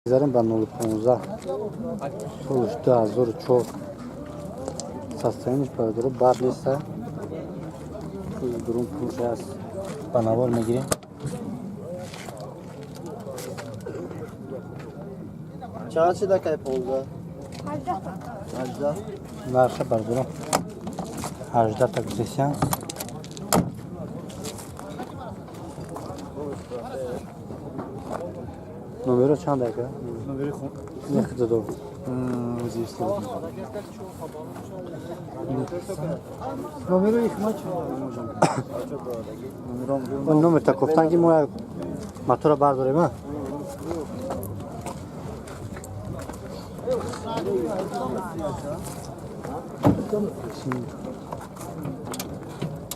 Зарем ба 0,15, солш 2004, состояниш, бародаро, бад неста. Дурун пулш аст, ба навор мегирем. Чанд шуда кай 15? 18. Нарха, бародаро, 18 та гуфтесиян. Номеро чанд, ака? Номери хун. Не, худо. Ози. Номери ихма чанд можам? Номером. Номер та кофтан, ки мо як мотора бардорем, а?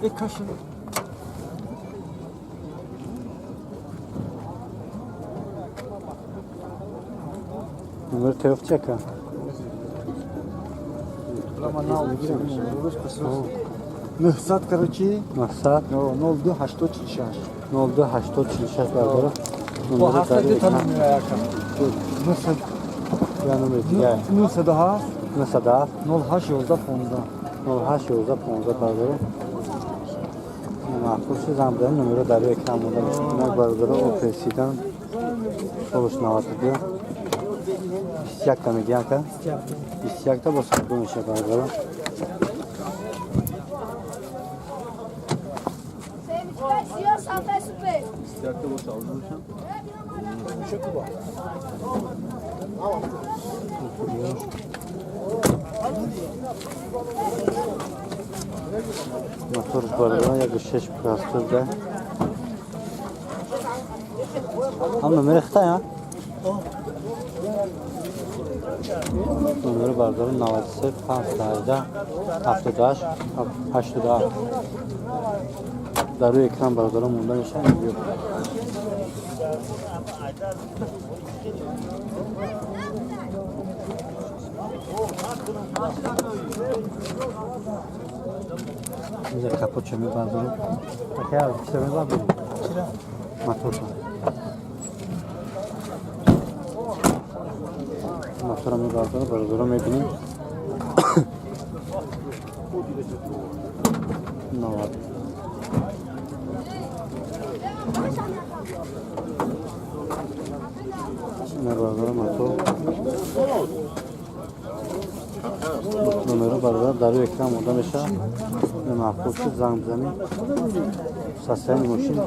Э, каша. Номер теёфти, ака? 900, короче. 900. 02 8046. 02 8046, бардора. Бо ҳафта ду та номер, ака. 900. Я номер дигар. 907. 907. 08 11 15. 08 11 15. Бардора, маъқул шуд, занг бизанед, номеро дар рӯи экран монда мешавад. Инак, бародаро, Опел седан, солш 92, 21 та мегӯям, ка 21 та бо савдо мешавад, бародаро. Сиёр сафе супер. 21 та бо савдо мешавад. Мотор, бародарон, як шеш простор да. Ҳам номери хитай, а? Номери, бародарон, 93 518 78 87, дар рӯи экран, бародарон, монда мешавад. Видео. Инҷа капотча мебардорем. Ака, чиро мебардорем? Моторша. Мотора мебардорем, бародаро, мебинем. 90. Мебардорам мотор. Номеро, бародар, дар рӯи экран монда мешавад. Маъқул шуд, занг бизанед. Состояние мошин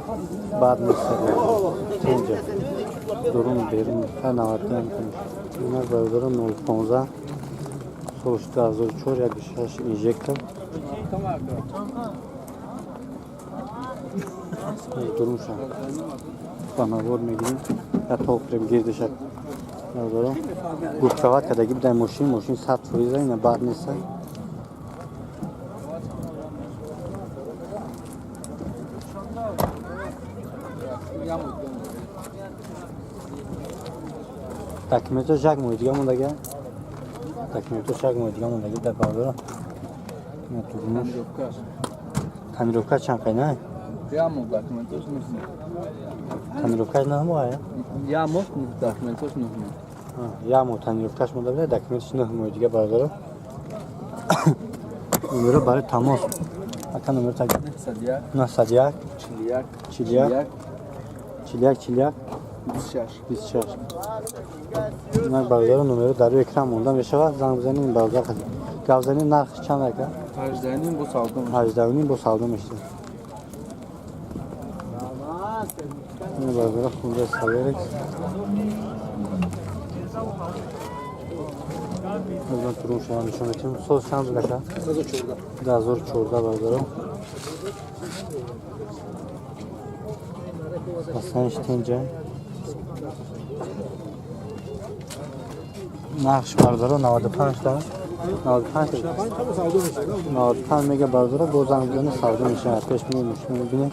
бад нест, тенҷа. Дурун берун ха 92. Инак, бародарон, 0,15, солш 2004, як шаш инжектор. Дурунша ба навор мегирем. Я тофрем гирдиша, бародаро. Губкават кадаги будай мошин, мошин 100%, ина бад нест. Документош як моҳи дига мондага. Документош як моҳи дига мондаги дар, бародаро. Ина турмуш. Тонировка чанд қайна? Я моҳ документош нест. Тонировкаш 9 моҳ, я? Я моҳ документош 9 моҳ. Як моҳ тонировкаш монда буда, документаш 9 моҳи дига, бародаро. Номеро барои тамос. Ака, номер так. 901. 901. 41. 41. 41 41. 26. 26. Инак, бародаро, номеро дар рӯи экран монда мешавад, занг бизанед. Бародар, гап занед. Нархи чанд, ака? 18 ним бо савдо мешавад. 18 ним бо савдо мешавад. Ин, бародаро, Хунда Солярис. Аз турун шумо нишон метиҳем. Сол чанд буд, ака? 2014, бародаро. Асланш тенҷа. Нақш, бародаро, 95 та. 95, 95 мега, бародаро, бо занг бизанед, савдо мешавад. Пеш меи мошина мебинед.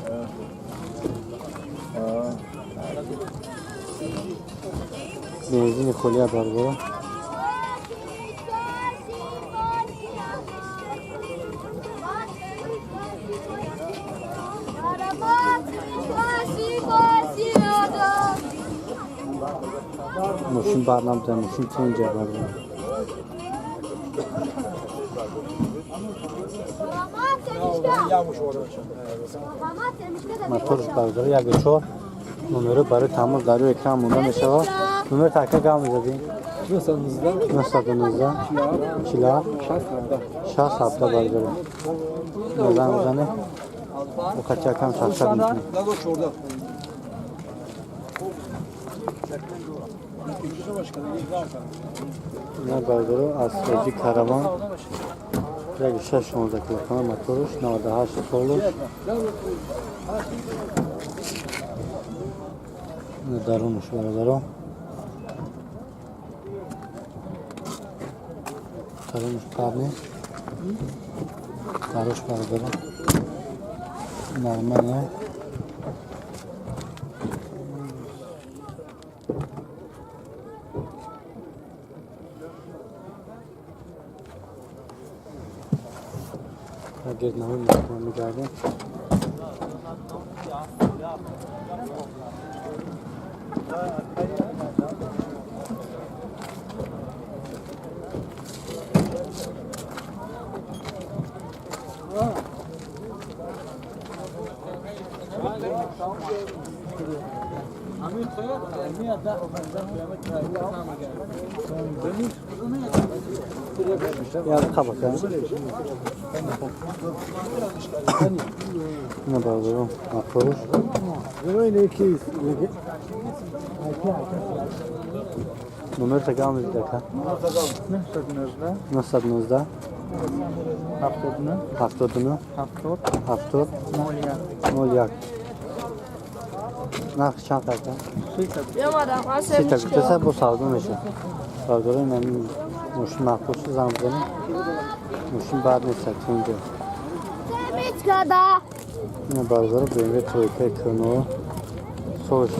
Бензини холия, бародаро. Мошин бад набуда, мошин тинҷа бародар. Моторш бародар 1.4 номеро барои тамос дар рӯи экран монда мешавад. Номер така гам мезадӣ? 919 47 67 бародар. Занг бизанед. Оқача кам чақчақ мекунем. На бародаро аз Соҷи Караван 1.6 16 килопана моторш 98 солуш. Дарунаш бародаро. Дарунаш бад нест. Даруш бародаро. Нормально. Гирднаҳои Москва мегардем. Я қабака. На бародарон моторш. Номер така мезидака? 919 79 70 01. Нарх чанд така? Сита гуфтеса бо савдо мешавад. Бародарон ин мошин маъқул шуд, занг бизанед. Мошин бад нест инҷо. Ина бародаро BMW тройкаи кӯно солш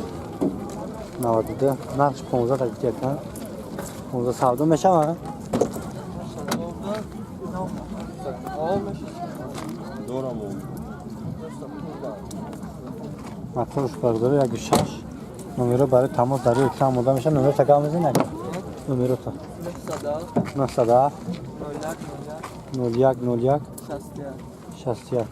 92 нархш 15 та гуфти яка. 15 савдо мешавад? Моторш бародаро 1.6 номеро барои тамос дар рӯи экран монда мешавад. Номер така мезанед? Номерота 907 01 01 61.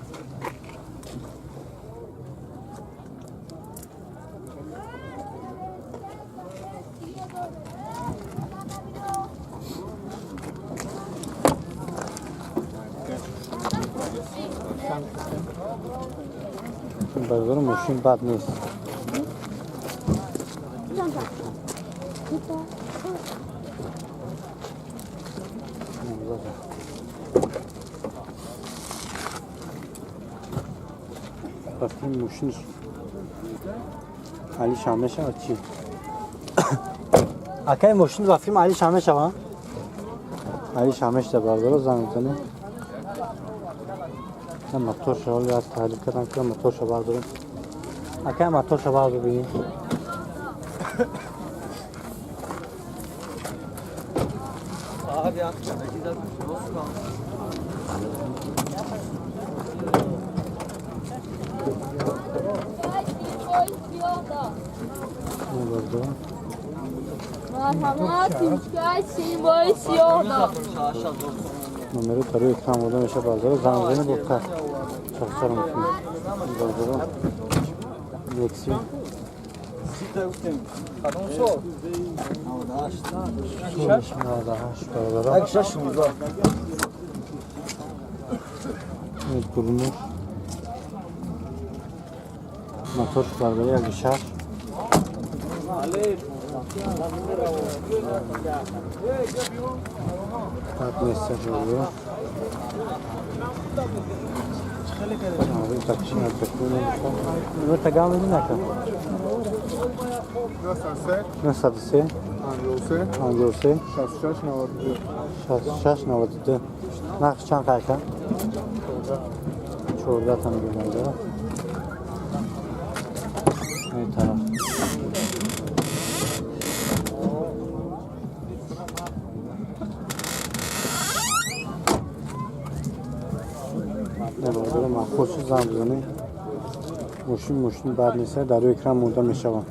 Бародаро мошин бад нест. Бафтин мошин али шам мешавад чӣ? Акай мошин бафтин али шам мешавад? Али шам мешава бародаро занг бизанед. Мотор шавали аз таҳлил кардам ки мотор шава дорем. Акай мотор шава бибинед. Номеро дар рӯи экран монда мешавад бародаро. Занг бизанед бо чақчақ мекунем. Бародаро Нексия 98 бародаро. Гурмуш мотор бародаро 1.6. Бад нест бародаро. Номер тагам мезанед? 903 53 66 92. 66 92. Нарх чанд қайка? 14 та мегӯям бародаро. Ин тараф. Бародаро маъқул шуд, занг бизанед. Мошин бад нест, дар рӯи экран монда мешавад.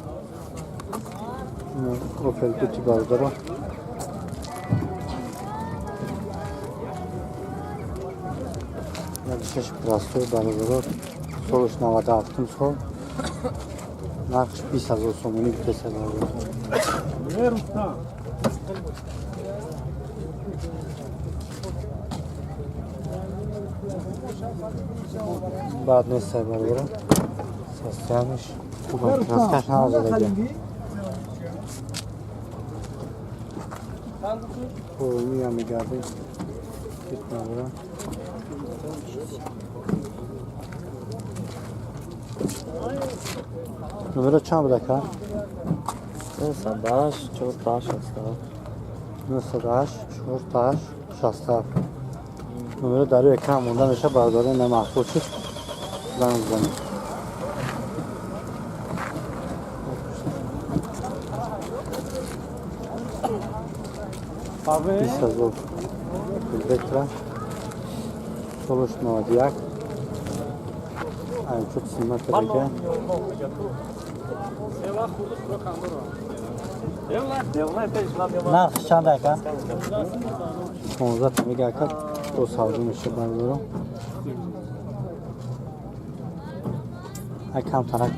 Opel Duty бародаро. Шаш простой бародаро. Солш 97 сол. Нархш 20 000 сомонӣ гуфтеса бародаро. Баъд нестай бародаро. Состояниш хуб аст. Краскаш навзадаги. Мия мегардем. Бародаро. Номеро чанд буда ка? 908 48 67. 908 48 67. Номеро дар рӯи экран монда мешавад, бародарон намаъқул шуд занг бизанед. Бист ҳазор Вектра, солаш 91, айчуд симатрага. Нархш чанд ака? 16 мега ака, бо савдо меша бародаро. Ай камтарак.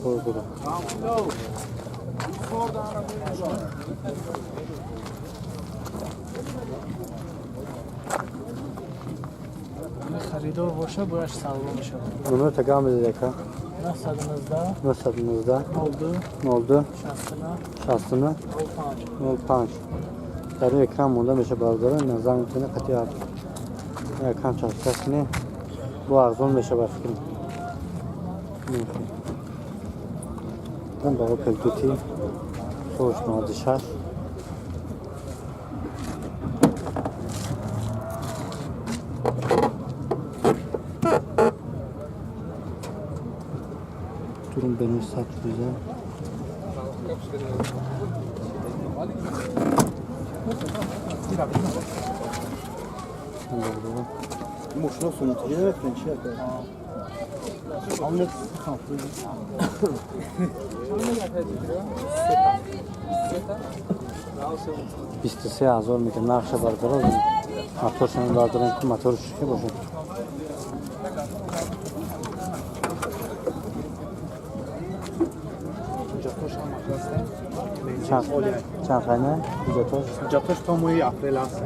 Хурдура. Харидор боша, бояд савдо мешавад. Номер тагам медиҳед ака? 919 919 02 02 69 69 05. 05. Дар рӯи экран монда мешавад бародарон, назар метавонед қатъи якам чархча кунед, бо арзон мешавад фикр. Ба Opel Duty солш 96. Durum benim sat güzel. Мошино сунутиҷи наметунем чи ака? Бисту се ҳазор мега нархша бародаро. Моторшон бардорем ки моторш ки бошад. Чанд қайна? Ҳуҷҷатош? Ҳуҷҷатош то моҳи апрел аст.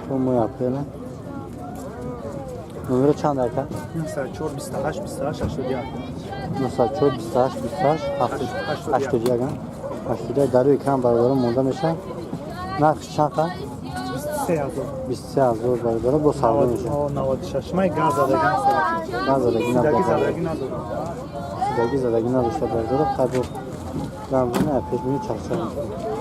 То моҳи апрел. Номеро чанд ака? 904 28 28 81. 904 28 28 81. 81 дар рӯи экран бародарон монда мешавад. Нархш чанд қа? 23 ҳазор. 23 ҳазор бародарон бо савдо мешавад. 96 май газ задаги аст. Газ задаги Судаги задаги надорад. Судаги задаги надошта бародарон. Қабул рамзона пешбини чархча мешавад.